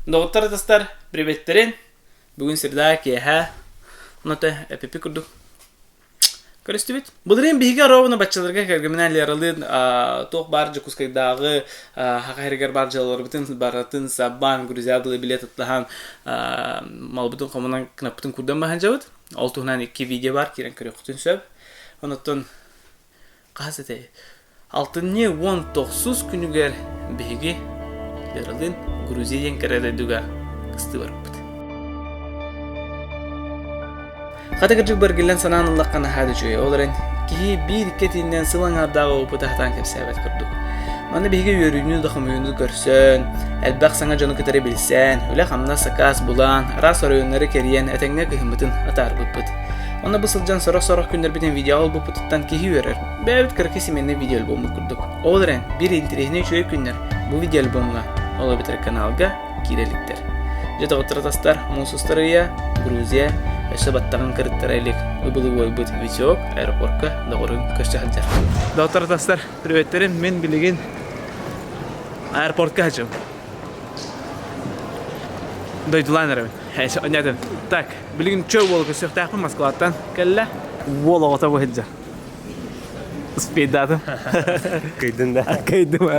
Доҕоттор атастар, приветтерин! Бүгүн среда киэһэ, нота эпипи курдук көрүстүбүт. Былырыын биһиги оруобуна баччаларга кэргэминээн Лералыын туох баар Дьокуускайдааҕы Саха сиригэр баар дьыалаларбытын барытын сабаан, Грузияҕа дылы билиэт аттаһан малбытын хомунан кынаппытын курдан баһанчабыт. Ол туһунан икки видео баар, киирэн көрүөххүтүн сөп. Онуттан Хас этэй? Алтынньы 19 күнүгэр биһиги Лералыын Грузия диэн кэрэ дойдуга кыстыы барбыппыт. Хата кырдьык бэргиллэн санаан ыллахха наһаа да үчүгэй. Ол эрэн киһи биир-икки этиинэн сыл аҥаардааҕы опыты сатаан кэпсээбэт курдук. Манна биһиги үөрүүнү да хомойууну көрсөн, элбэх саҥа дьону кытары билсэн, үлэ-хамнас сакаас булан, араас оройуоннары кэрийэн этэҥҥэ кыһыммытын атаарбыппыт. Онно бу сылдьан сорох-сорох күннэрбитин видеоҕа ылбыппытыттан киһи үөрэр. Бэйэбит кыракый семейный видеоальбоммут курдук. Ол эрэн, биир интэриэһинэй үчүгэй күннэр бу видеоальбомҥа, ол эбэтэр каналга киирэ иликтэр. Дьэ доҕоттор атастар, муус устар ыйа, Грузия, өссө баттаҕын кырыттара илик ыбылы уойбут Витек аэропортка доҕорун көрсө сылдьар. Доҕоттор атастар, приветтерим, мин билигин аэропортка сылдьабын. Дойдулаан эрэбин. Оннятын. Так, Билигин чөө уол көрсүөхтээхпин Москваттан кэллэ. Уол оҕото бу сылдьар. Успейдаатым. Кыйдын да. Кыйдым.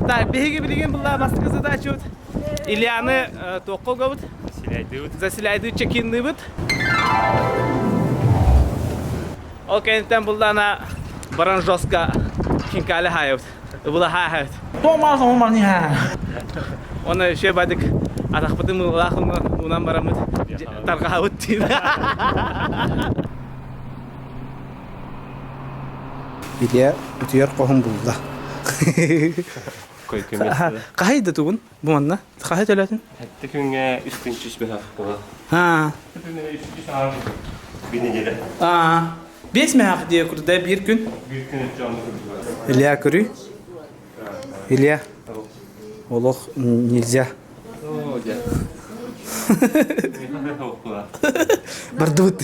Так, биһиги билигин булла бастакы задачабыт Ильяны туохха угабыт? Заселяйдыыбыт. Заселяйдыы чекинныыбыт. Ол кэнниттэн буллаана баран жестко хинкали хаайабыт. Ыбылаһааһыт. Оны еще бадык атахпытын мыылаах уунан бараммыт тарҕаһабыт диир. Илья утуйар хоһун булла. Хаһай да тугун бу манна? Хаһай төлөтүн? Хэтти күҥҥэ үс күн түс быһах була. Аа. Bir неделя. Аа. Биэс мөһөөх диye курда биир күн. Биир күн өттө онно курдук. Илья көрүй. Илья. Олох нельзя. О, дьэ. Бардыбыт.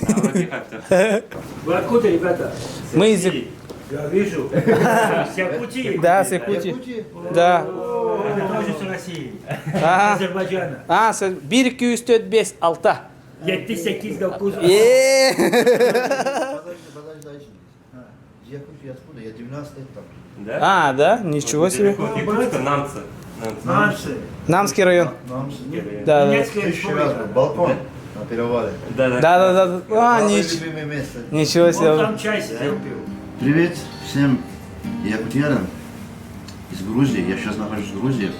Вы откуда, ребята? Мы из... Я вижу. С Якутии? Да, с Якутии. Да. Это тоже с России. А, Азербайджана. а, 1, 2, 3, 4, 5, 6. 7-8, 9. Е. Подожди, подожди, подожди. Я Якутия откуда? Я 19 лет там. Да? А, да? Ничего себе. Якутска, намцы. Намцы. Намцы. Намский район. Нам Да, да. Донецкая Тысячу раз республика. был. Балкон на перевале. Да, да. Да, да, да. А, Самое нич- любимое место. ничего Он себе. там чай сидел пил. Привет всем якутянам из Грузии. Я сейчас нахожусь в Грузии.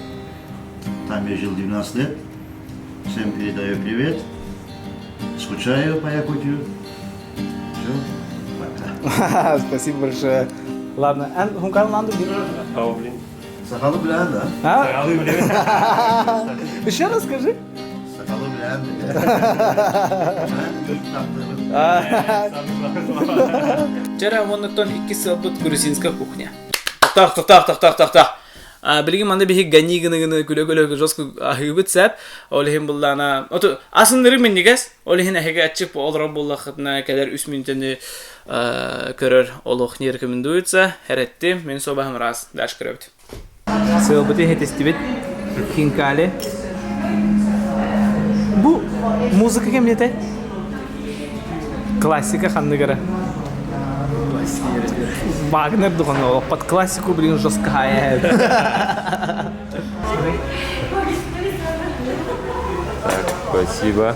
Там я жил 19 лет. Всем передаю привет. Скучаю по Якутию. Все, пока. Спасибо большое. Ладно, хункал нанду О, блин. Сахалы блян, да? А? Сакалы, блин. Еще раз скажи. Сахалы блян. Чара оннуктан икки сылбыт грузинская кухня. Тохтох, тохтох, тохтох, тохтох. Билигин манна биһи гани гына-гына күлэ-күлэ жестко аһыыбыт сэп. Ол иһин буллаана оту асынныры минньигэс. Ол иһин эһиги аччык олорор буоллаххытына кэлэр үс мүнүүтэни көрөр олох не рекомендуется. Эрэттим, мин суобаһым ыраас. Дальше көрөбүт. Сыалбыты иһитистибит. Хинкали. Бу музыка кэмниэтэй? Классика ханныгара? Вагнер духана под классику, блин, жесткая. Так, спасибо.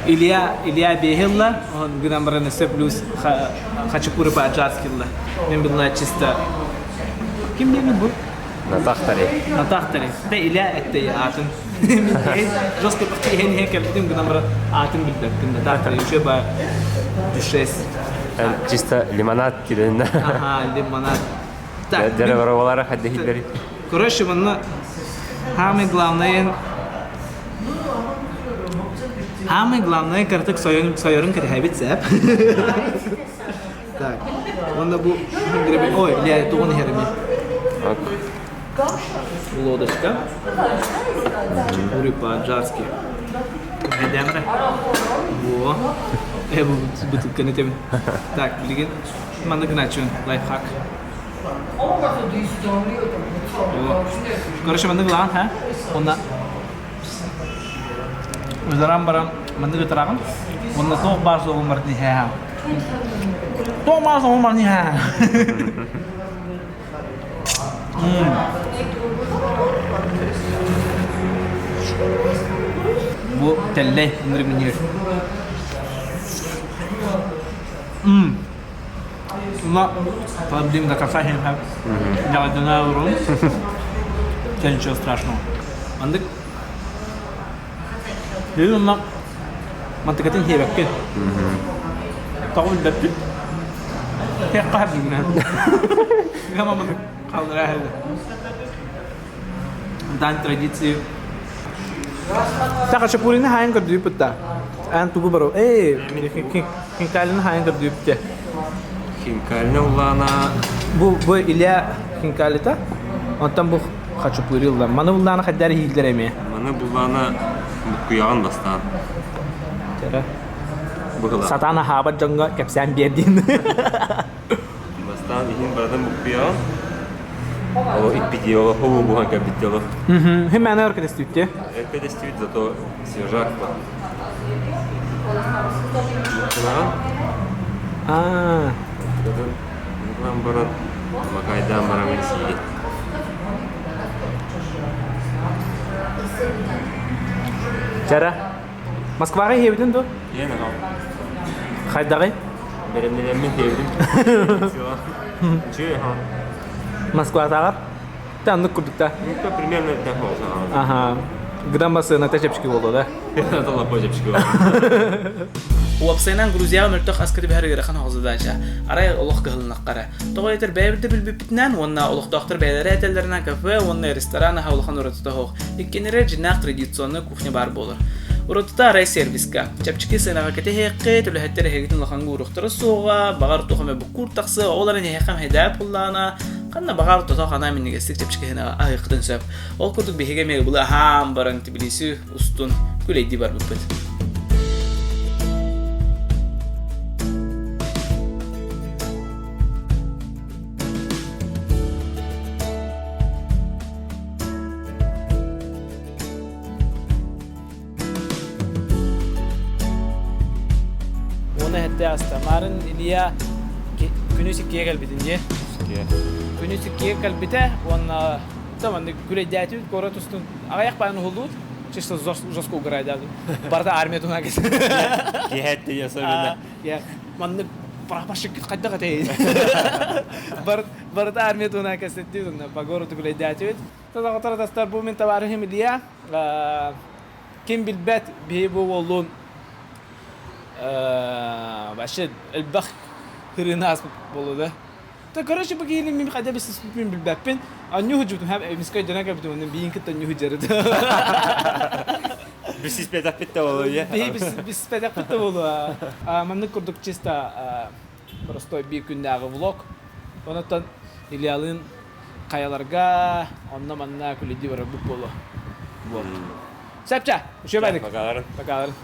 Илья, Илья биэһилла, он гынан баран өссө плюс хачапури по-аджарски ылла. Мен была чисто... Ким диэни бу? Натахтари. Натахтари. Да Илья этте аатын. Жестко иһэн иһэн кэлбитим гынан баран аатын билбэппин. Натахтари еще ба дюшес. Чисто лимонад киренна. Ага, лимонад. Так, Деревровалара хаддихиллери. Короче, манна самый главное Самое главное картык сойорун кэтэһэбит сэп. Так, онно бу гребень. Ой, бля, тугун иһэрими. Лодочка. Чапури по-аджарски. Эдэмрэ. Во. Э бу бытылканы этэбин. Так, билигин манна гынааччыбын лайфхак. Короче, маннык ылаҕын, ха? Уонна ыларан баран маннык ытыраҕын. Уонна туох баар суоҕун барытын иһээһэҕин. Туох баар суоҕун барытын иһээһэҕин. Бу тэллэй ынырык минньигэс. Уна проблем до конца Дьаҕайдана олорон. Це ничего страшного. Андык Бүгүн онно мантыкатын хиэбэккин. Тоҕо билбэппин. Хиэххэ бүгүнэн. Гамамын халлара Дань традиции. Так, хачапурины хаайан көрдүүппүт да. Эн тугу бару? Эй, хинкалины хаайан көрдүүппүт. Хинкальны улаана Бу бу Илья хинкалита. Онтон бу хачапури ылла. Маны буллаана хайдары иһиллэр эмиэ. Маны буллаана буккуйаҕын бастаан. Тера. Быһыла. Сатаан аһаабат дьоҥҥо кэпсээн биэрдин. Бастаан иһин барытын буккуйаҕын. Ол иппитиоло хобу буһан кэлбиттиоло. Химэне өркөтөстүүттэ. Өркөтөстүүт зато свежак ба. Буккунаҕын. Аа. Буккунан баран макайдаан баран сиигит. Чара. Москваҕа иһэбитин дуо? Иэн аҕам. Хайдаҕый? Бэлэмнэнэммин иһэбитим. Үчүгэй аха. Москватааҕар? Та оннук курдук да. Ну, примерно так Ага. Грамм сыаната чэпчэки буолуо да? Это лапа чэпчэки буолуо. Уопсайынан Грузияҕа мөлтөх аска түбэһэр ыарахан оҕо задача. Арай олох кыһылыннахтара. Тоҕо этэр бэйэбит да билбиппитинэн уонна олохтоохтор бэйэлэрэ этэллэринэн кафе уонна ресторан аһа улахан уратыта суох. Иккиэннэрэ дьиҥнээх традиционнай кухня баар буолар. Уратыта арай сервиска. Чэпчэки сыанаҕа кэтэһиэххит, үлэһиттэр эһигитин улахаҥҥа ууруохтара суоҕа, баҕар туох эмэ буккуур тахсыа, ол эрэн эһиэхэ мэһэйдээбит буоллаҕына, ханна баҕар тото-хана минньигэстик чэпчэки сыанаҕа аһыаххытын сөп. Ол курдук биһиги эмиэ ыбылы аһаан баран Тбилиси устун күлэйдии барбыппыт. Уона хэттэ аста. Марын Илья күнүс иккигэ кэлбитин дии. Күнүс иккигэ кэлбитэ уонна маннык күлэйдээтибит куорат устун аҕыйах баан уһуллубут чисто жестко уграйдаабыт. Барыта армия туһунан Киһэтти особенно. Маннык прапорщиккыт хайдах этэй? Барыта армия туһунан кэпсэттибит по городу күлэйдээтибит. Тотоҕотор атастар бу мин товарищым Илья ким билбэт биһи бу уоллуун вообще элбэх хырыыны ааспыт буолуо да. Та короче бу киһини мин хайда билсиспиппин билбэппин. Анньуу сылдьыбытым һэм эмискэ өйдөнөн кэлбитим онно биин кытта анньуу сылдьарыт. Билсиспэтэхпит да буолуо Биһи билсиспэтэхпит да буолуо. Маннык курдук чисто простой биир күннээҕи влог. Онон Ильялыын хайаларга онно-манна күлүдүү барарбыт буолуо. Вот. Сөпчө, үчүгэй Бакаларын. Бакаларын.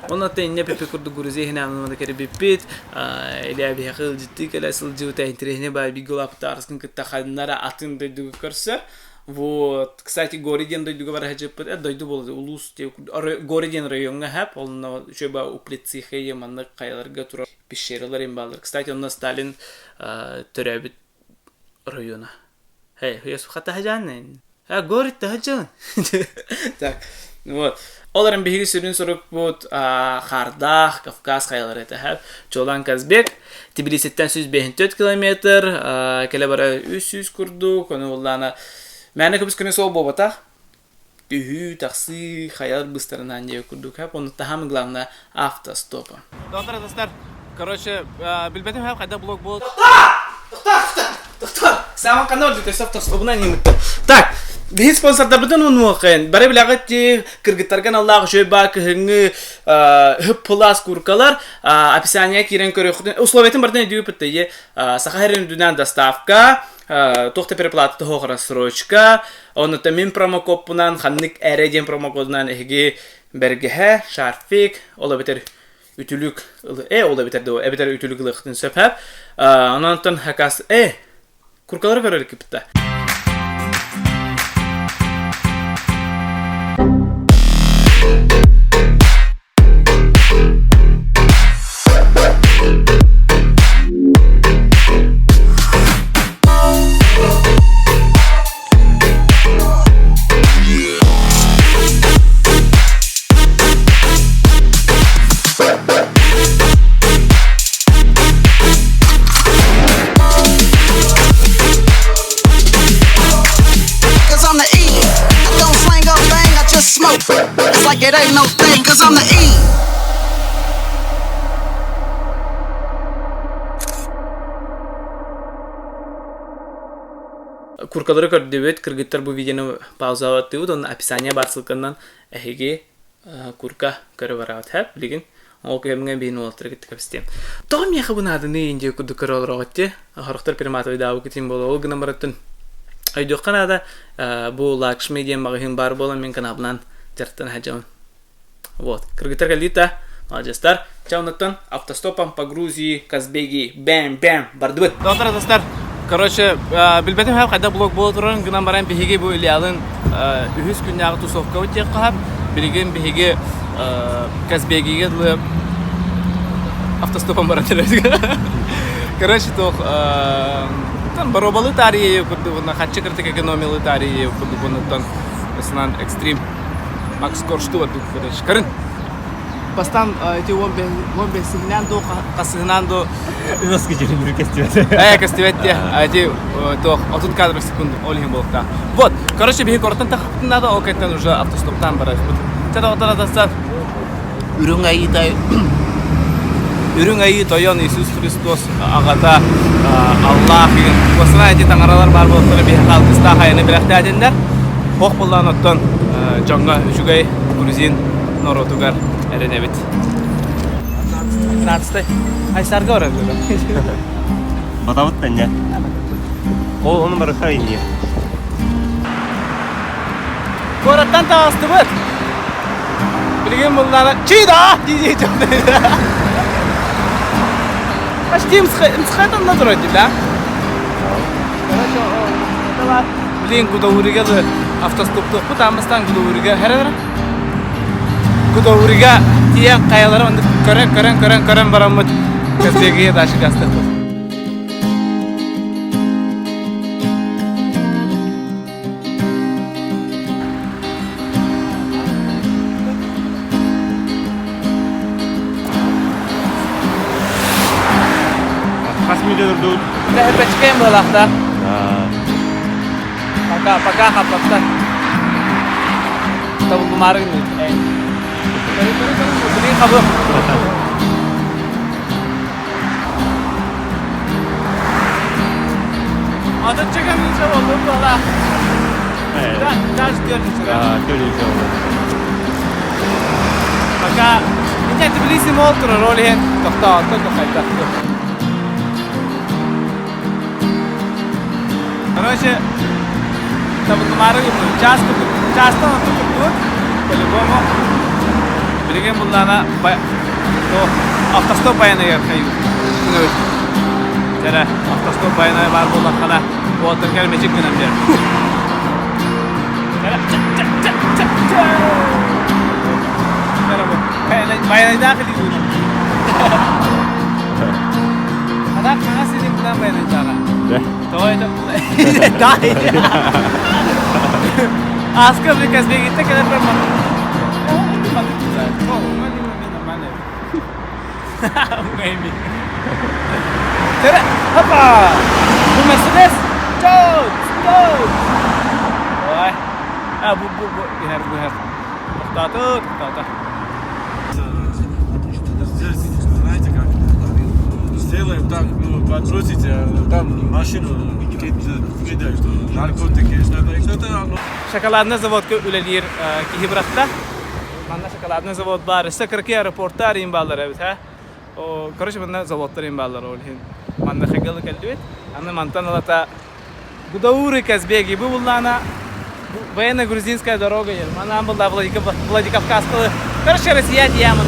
Онно инне пепе курдук Грузия иһинэн кэрибиппит, Илья биһиэхэ ыалдьыттыы кэлэ сылдьыбыта интэриэһинэй баай бииргэ улааппыт арыскын кытта ханнара атын дойдуга көрсөр. Вот, кстати, Гори диэн дойдуга бара сылдьыппыт, дойду буолла улуус Гори диэн райоҥҥа хэп, онно үчүгэй баа Уплецихе маннык хайаларга турар пещералар им бааллар. Кстати, онно Сталин төрөөбүт района. Hey, хатаһажаан Гори таһажаан. Так, вот. Ол эрэн биһиги сүрүн сорукпут Хардаах, Кавказ хайалара этэ. Чуолаан Казбек, Тбилиситтэн 154 километр, кэлэ бара 300 курдук, ону буллаана мээнэ көмүс күнэ суол буолбатах. Түһүү, тахсыы, хайалар быстарынан диэ курдук хэп, ону таһам главное автостопа. Доктор, достар, короче, билбэтим хэп хайда блог бол. Тоқтар! Тоқтар! Тоқтар! Саман қандай орды автостопынан немітті. Так, Биһи спонсордарбытын унуохын. Бары билэҕит дии, кыргыттарга аналлаах үчүгэй баар кыһыҥҥы хып-пылаас куркалар описание киирэн көрүөххүтүн. Условиятын барытын өйдүүбүт ийэ. Саха сирин үрдүнэн доставка, туох да переплата тоһоох рассрочка, онно мин промокодпунан ханнык эрэ диэн промокодунан эһиги бэргэһэ, шарфик, ол эбэтэр үтүлүк ол эбэтэр да эбэтэр үтүлүк ылыахтын сөп онон хакас куркалары көрөр кипта. Cause I'm the E. I don't slang or bang, I just smoke. It's like it ain't no thing, cause I'm the E. Куркалары көрдүбүт, кыргыттар бу видеону паузалаттыбыт, онно описание бар ссылканан эһиги курка көрө бараҕыт һэп билигин ол кэмҥэ биһин уолаттары кытта кэпсэтиэм. Тоҕо миэхэ бу нааданы индия курдук көрө олороҕут дии? Хорохтор перематывайдаабыкытын буолуо. Ол гынан бараттын өйдүөххэ наада бу Лакшми диэн маҕаһыын баар буолан мин каналбынан дьарыктан сылдьабын. Вот. Кыргыттар кэллиит Молодецтар. Чэ, оннуттан автостопом по Грузии, Казбеги, бэм-бэм, бардыбыт. Доҕоттор, атастар, короче, билбэтим һэ хайда блог буола турарын гынан баран биһиги бу Ильялын үһүс күннээҕи тусовкабыт диэххэ хаһан билигин биһиги Казбегигэ дылы автостопом баран эрэбит. Короче, туох там боруобалыы таарыйа курдук, хаччы кыртык экономиялыы таарыйа курдук, оннуттан ысынан экстрим Макс Коршту ордук короче. Карын. Бастаан ити 15-сиһинэн дуу, хасыһынан дуу Носки дьүрүнүр кестибет. Кестибет те. Эти туох 30 кадров в секунду ол иһин буолуохтаах. Вот, короче, биһи куораттан тахпытын надо, ол кэнниттэн уже автостоптан барабыт. Чэ, доҕоттор, атастар. Үрүҥ айыы Үрүҥ Айыы Тойон Иисус Христос аҕата Аллах деген Косына эти таҥаралар баар буолтара биһиэхэ алгыстаах айаны бэлэхтээтиннэр. Ох буллаан оттон дьоҥҥо үчүгэй грузин норуотугар эрэнэбит. 15 Айсарга барар Батабыт тэннэ. Ол оны барыха инниэ. Куораттан таҕыстыбыт. Билигин буллаана чида дии Почти мсхэтан на дороге, да? Блин, Гудаурига да автостоптуохпут ааммастаан Гудаурига хэрэ Гудаурига тиийэн хайалары оннук көрөн көрөн көрөн көрөн бараммыт Казбегиге дальше гастыахпыт. Хас мүнүүтэ турдубут? Тэһэппэччикэйин быалаахтаах. Пока, пока хаппаттар. Табыллымаары гынныбыт. Билигин хабыам. Отучча көмүнчэ буоллун буола. Даже төрдүнчү. Төрдүнчү болду. Пока Итэ Тбилиси мол турар ол иһин тохтоотто хайдах. Короче, табыллымаары гыммын. Час курдук. Частан ордук курдук. По-любому. Билигин буллаана автостоп баяныгар хайыы. Дьэрэ, автостоп баянай баар буоллаххына, уолаттар кэлмэчик гынан биэр. Дьэрэ, Баянайдаах илии уунар. Ханах хаҥас илиим булан баянайдааҕа. Тоҕо это Аска Казбегиттэ кэлэр Хопа! Бу Мерседес! Чоу! Чоу! Ой. А, бу, бу, бу, иһэр, бу иһэр. Тоқтату, тоқтату. Здесь, знаете как, сделаем так, ну, по Бросите, там машину кидают, что наркотики, что-то, что-то. Шоколадный заводка үлэлиир киһи бырахта. Манна шоколадный завод баар. Өссө кыракый аэропорттар иин бааллар эбит, ха? Короче, манна заводтар иин бааллар ол иһин. Манна хагалы кэллибит. Аны мантан ылата Гудауры Казбеги бу буллаана военно-грузинская дорога диэн. Манан булла Владикавказскалы. Короче, Россия тиямын.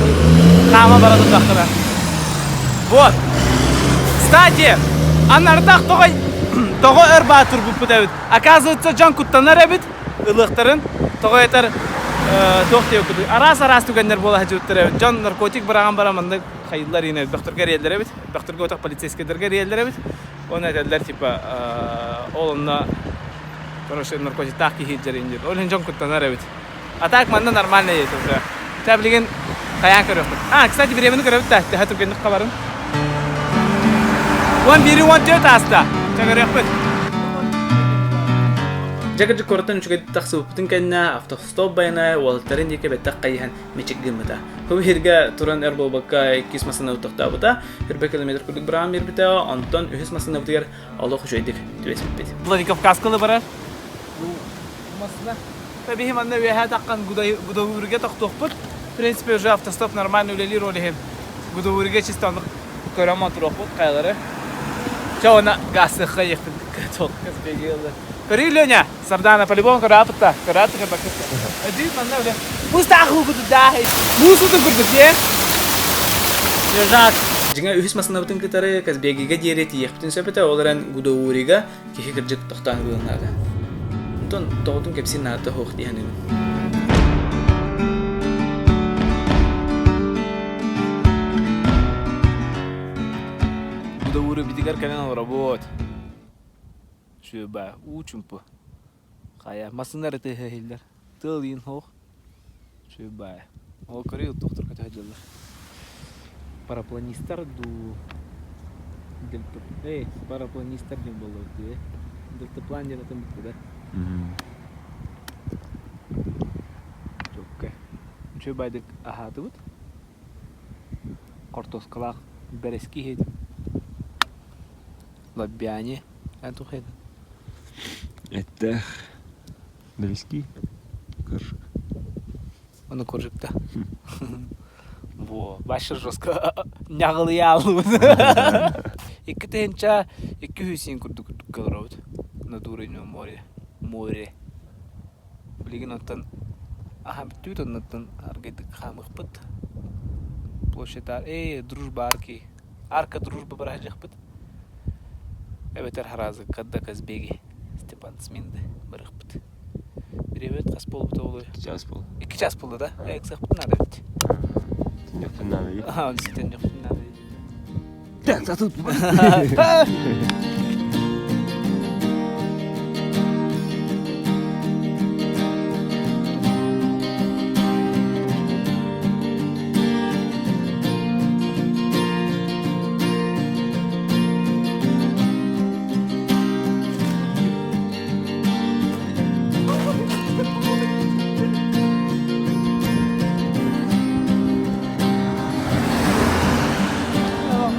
Хаама бара турдахтара. Вот. Кстати, анардах тоҕо тоҕо өр баатырбыппыт эбит. Оказывается, дьон куттанар эбит ылыахтарын. Тоҕо этэр туох диэбит араас-араас түгэннэр буола сылдьыбыттар эбит. Дьон наркотик быраҕан баран маннык хайыллар иин элбэхтэргэ эриэллэр эбит. Элбэхтэргэ отох полицейскайдарга эриэллэр эбит. Оны этэллэр типа ол онно короче наркотиктаах киһи илдьэрин диэн. Ол иһин дьон куттанар эбит. А так манна нормально едет уже. Чэ билигин хайаан көрүөхпүт. А, кстати, бириэмэни көрөбүт да, төһө түргэнник хабарын. 11 14 ааста. Чэ көрүөхпүт. Дьэ куораттан үчүгэйдик тахсыбыппытын кэннэ автостоп байана уолаттарын диэки бэттэх хайыһан мичик гыммыта. Бу иһиргэ туран өр буолбакка иккис массыына тохтообута, үрбэ километр курдук быраҕан биэрбитэ, онтон үһүс массыынабытыгар олох үчүгэйдик түбэспиппит. Владикавказка барар. Бу массыына. Биһи манна үөһээ таххан Гудаурига тохтуохпут. В принципе, уже автостоп нормально үлэлиир ол иһин Гудаурига чисто оннук көрөн онтуруохпут хайалары. Чэ, уонна газтыахха иэхпит Көрүй, Леня! Сардаана по-любому көрөөпүт көрөөт көрбөккүт. Өдүү манна үлэ. Муустаах уугуту Муус утун курдук дии. Лежак. Дьиҥэ үһүс массыынабытын кытары Казбегига диэри тиийиэхпитин сөп этэ, ол эрэн Гудаурига киһи кырдьык тохтоон ылыан наада. Онтон тоҕотун кэпсиир наада суох дии саныыбын. Гудаури битигэр кэлэн олоробут. Сүөбэ, уу чумпу. Хайа, массыына эрэ тыаһа иһиллэр. Тыал иин суох. Сүөбэ. Ол көрүй тохтор көтө сылдьаллар. Парапланистар дуу дельта эй, парапланистар диэн буоллубут дии. Дельтаплан диэн атын бүттэ да. Чокка. Үчүгэй байдык аһаатыбыт. Хортуоскалаах бэрэски иһитим. Лоббиани эн туох иһин? Эттээх бэрэски коржик. Ону коржикта. Во, вообще жестко ньаҕылыйаалыбыт. Икки тыһыынча икки сүүс курдук олоробут. Натура море. Море. Билигин оттон аһа бүттүбүт оннуттан аргыйдык хаамыахпыт. Площадь эй, дружба арки. Арка дружба быраһыдьахпыт. Эбэтэр Хараазыкка да Казбеги Степан Цминды барыахпыт. Бириэмэбит хас буолбута буолуой? Икки чаас буолла. Икки чаас буолла да? Ыксыахпытын наада эбит. Төннүөхпүн наада дии. Аа, төннүөхпүн наада дии. Так, а тут...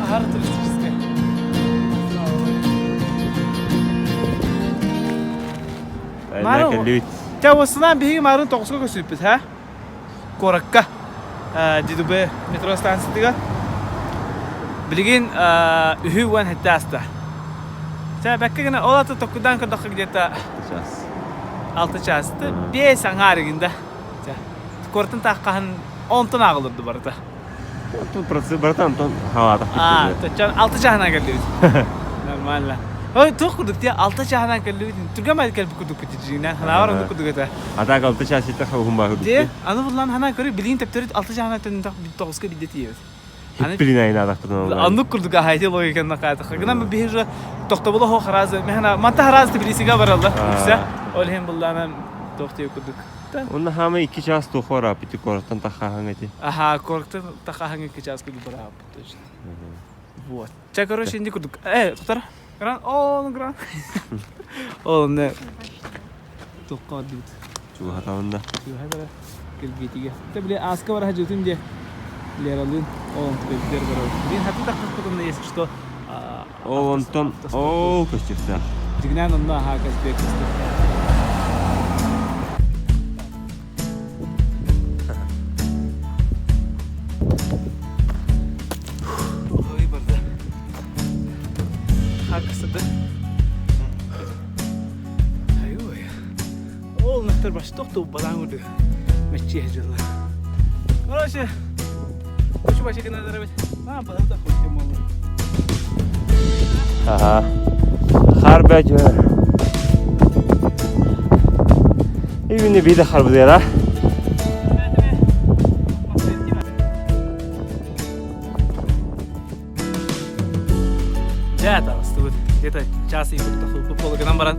Аһар туристическай. Мары, Чэ, уоссунан биһиги марын тоҕуска көсүппүт, ха? Куоракка ДДБ метро станциятыгар. Билигин үһү уон сэттэ ааста. Чэ, бэккэ гына ол аты токкудаан көрдөххө где-то Час. алта чаас. Биэс аҥаар игин да. Чэ, куораттан тааххаһын онтон ааҕылырды барыта. Тут процесс, братан, тон халаатах Аа, точно алта чааһынан кэллибит. Нормально. Ой, туох курдук дии, алта чааһынан кэллибит. Түргэн баайдык кэлбит курдук дьиҥинэн. Ханаабар оннук курдук этэ. А так алта чаас итэ хаһун баһы Дии, аны буллан ханаа көрү билигин төптөрүт алта чааһынан төннүтэх тоҕуска биирдэ тиийэбит. Аны Хиппилин айнаатахпытын оннук курдук аһайти логиканна хаатахха. Гынан биһи уже тохтобула хо харазы. Механа манта харазы Тбилисига баралла. Үксэ. Ол иһин буллаана туох диye курдук. Онно хаама икки чаас туох барааппыт куораттан таххааһаҥ эти. Аха, куораттан таххааһаҥ икки чаас курдук барааппыт точно. Вот. Чэ, короче, инди курдук. Э, тутар. Гран, о, гран. Ол не туохха бардыбыт. Чугаһатабын да. Чугаһа кэлбиэтигэ. Тэ били ааска бара сылдьыбытым диэ. Лералыын ол онтукайбытыгар барабыт. Блин, хаты таххаппытым да если что. Ол онтон ол көстүөхтээх. Дигнэн онно аһаа Казбек көстүөхтээх. Ой, барда. Хаксыды. Ай-ой. Ол нахтар баш тохту балаң урды. Мечи хежилла. Короче, Хочу бачы гына бит. А, балаң да хоть мол. Ага. Хар бәҗ. Именно биде хар бузера. Дьэ, таҕыстыбыт. Где-то час и тахылпыт буола гынан баран,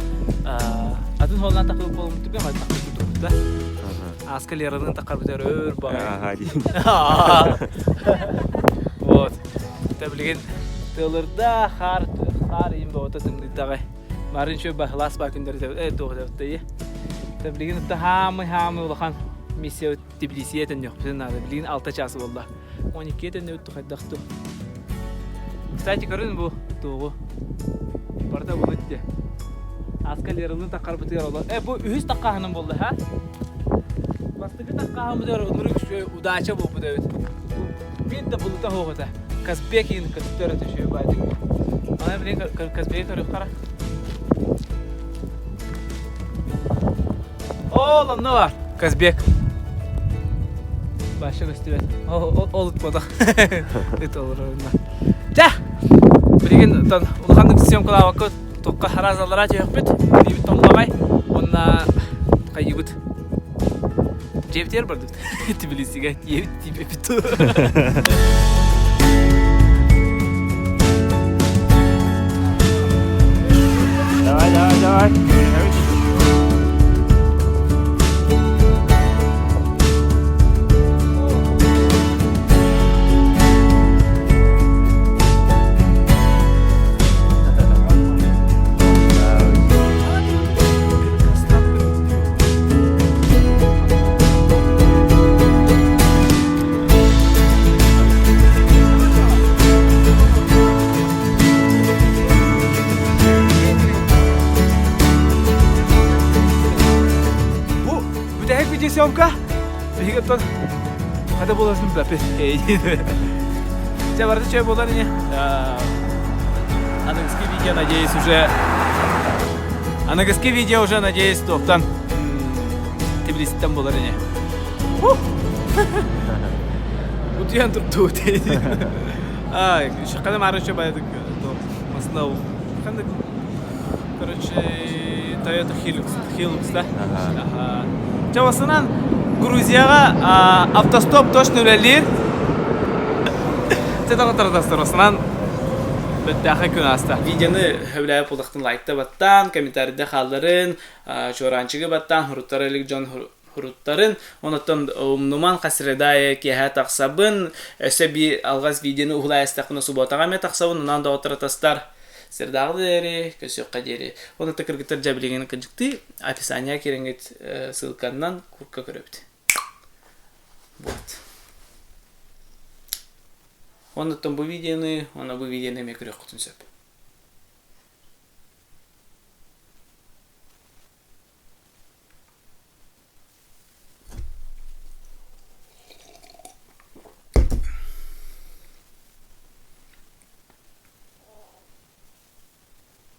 атын суолунан тахылып буолуммут түгэн тахылып турбут да. Ааска Лераны тахарбытыгар өр баҕайы. Вот. Тэ билигин тыалырда, хаар хаар иин бөҕөтө тымныйдаҕай. Марын үчүгэй баһылаас баа күннэр э туох эбит Тэ билигин хаамый хаамый улахан миссия Тбилисигэ төннүөхпүтүн наада. Билигин 6 чаас буолла. 12 төннүбүт хайдах ту. Кстати, көрүн бу туоҕу. Барыта булут де. Аска Лералыын таххарбытыгар олор. Э, бу үһүс таххааһыным буолла, ха? Бастакы таххааһыммытыгар оннурук үчүгэй удача буолбут эбит. Биир да булута суох этэ. Казбек иин көстөр этэ үчүгэй баайдык. Аны билигин Казбеги көрүөххэ Ол онно бар. Казбек. Баша көстүбэт. Ол ытпатах. Ыт олорорунна. Дьэ! Билигин тон улаханнык съемкалаабакка туохха хараазаллара түһүөхпүт. Билибит тоҥлоҕай. Уонна хайыыбыт. Дьиэбитигэр бардыбыт. Тбилисигэ тиийэбит тиийбэппит. Давай, давай, давай. Бу бүтэһик видеосъемка биһиги оттон хата буоласын билэппит. Чэ барыта чэй буолар ини. Аныгыскы видео, надеюсь, уже Аныгыскы видео уже, надеюсь, туохтан Тбилиситтэн буолар ини. Утуйан турдуу Ай, хана мары еще баядык масына ханда короче Toyota Hilux Hilux да Ага. Чэ басынан Грузияҕа автостоп точно үлэлиир. Чэ тоҕо басынан бэттээхэй күн ааста. Видеоны сөбүлээбит буоллахтын лайкта баттаан, комментарийда хаалларын, чуораанчыгы баттаан, хуруттара илик дьон хуруттарын, онуттан умнуман хасредая киэһэ тахсабын, өссө би алҕас видеоны уһулай эстэхпинэ субботаҕа эмиэ тахсабын, онон доҕоттор атастар сирдааҕы диэри, көсүөххэ диэри. Онуттан кыргыттар дьэбилигин кырдьыктыы описание киирэҥҥит ссылканнан курка көрөбүт. Вот. Онуттан бу видеоны, уонна бу видеоны эмиэ көрүөххүтүн сөп.